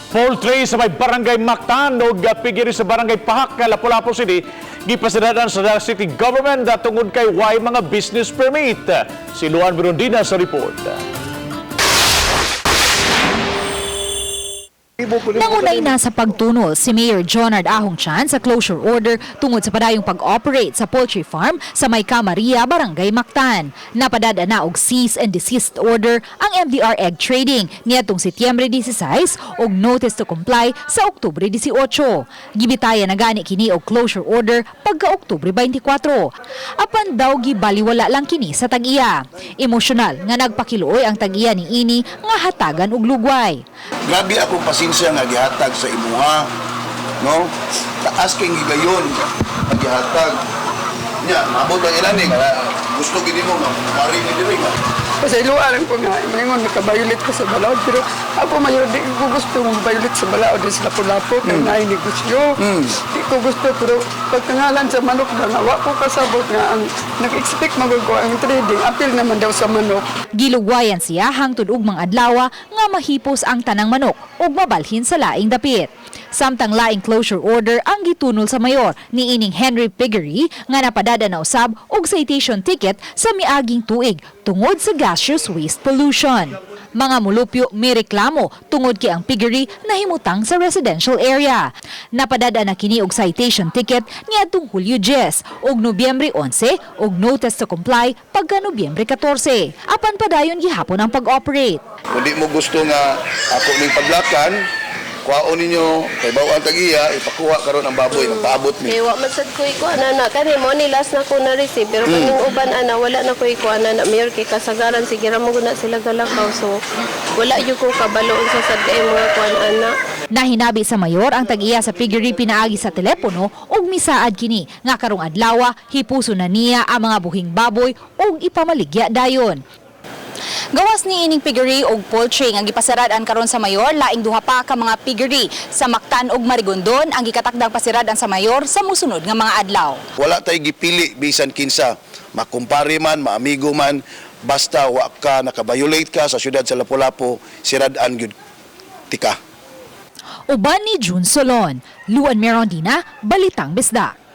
Poultry sa may Barangay Mactan ug piggery sa Barangay Pahak, Lapu-Lapu City gipasiradan sa city government tungod kay way mga business permit. Si Luan Brundina sa report. Nangunay na sa pagtunol si Mayor Jonard Ahong Chan sa closure order tungod sa padayong pag-operate sa poultry farm sa may Camaria, Barangay Mactan. Napadada na og cease and desist order ang MDR Egg Trading niadtong Setyembre 16 og notice to comply sa Oktubre 18. Gibitaya na gani kini og closure order pagka Oktubre 24. Apan daw gibaliwala lang kini sa tag-iya. Emosyonal nga nagpakiluoy ang tag-iya ni ini nga hatagan og lugway. Grabe akong pasensya nga gihatag sa imuha. No? Taas kay higayon nga gihatag. Nya, maabot ang ilan eh. Gusto gid mo nga mari ni diri nga. Pasayloan ko nga, maingon nakabayolit ko sa balaod. Pero ako mayor, di ko gusto mabayolit sa balaod sa Lapu-Lapu, kay naay negosyo. Di ko gusto, pero pagkangalan sa manok na nga, wa ko kasabot nga ang nag-expect magagawa ang trading, apil naman daw sa manok. Gilugwayan siya hangtod ug mga adlawa nga mahipos ang tanang manok ug mabalhin sa laing dapit. Samtang laing closure order ang gitunol sa mayor ni ining Henry Piggery nga napadada na usab og citation ticket sa miaging tuig tungod sa gaseous waste pollution. Mga mulupyo may reklamo tungod kay ang piggery nahimutang sa residential area. Napadada na kini og citation ticket niadtong Hulyo 10 ug Nobyembre 11 ug notice to comply pagka Nobyembre 14. Apan padayon gihapon ang pag-operate. Kung di mo gusto nga ako ning padlakan, kuhaon ninyo kay baw ang tag-iya, ipakuha karon ang baboy, nagpaabot ni. Kay wa man sad ko ikuan ana kani mo ni last na ko na receive, pero kaning uban ana wala na ko ikuan ana, Mayor, kay kasagaran sige ra mo guna sila galakaw, so wala gyud ko kabalo unsa sad kay mga kuan ana. Nahinabi sa mayor ang tag-iya sa piggery pinaagi sa telepono ug misaad kini nga karong adlaw hipuso na niya ang mga buhing baboy ug ipamaligya dayon. Gawas ni ining piggery og poultry nga gipasarad-an karon sa mayor, laing duha pa ka mga piggery sa Mactan ug Marigondon ang gikatakdang pasirad-an sa mayor sa musunod nga mga adlaw. Wala tay gipili bisan kinsa, makumpare man, maamigo man, basta wa ka nakabayolate ka sa syudad sa Lapu-Lapu, sirad-an gyud tika. Uban ni June Solon, Luan Merondina, Balitang Bisdak.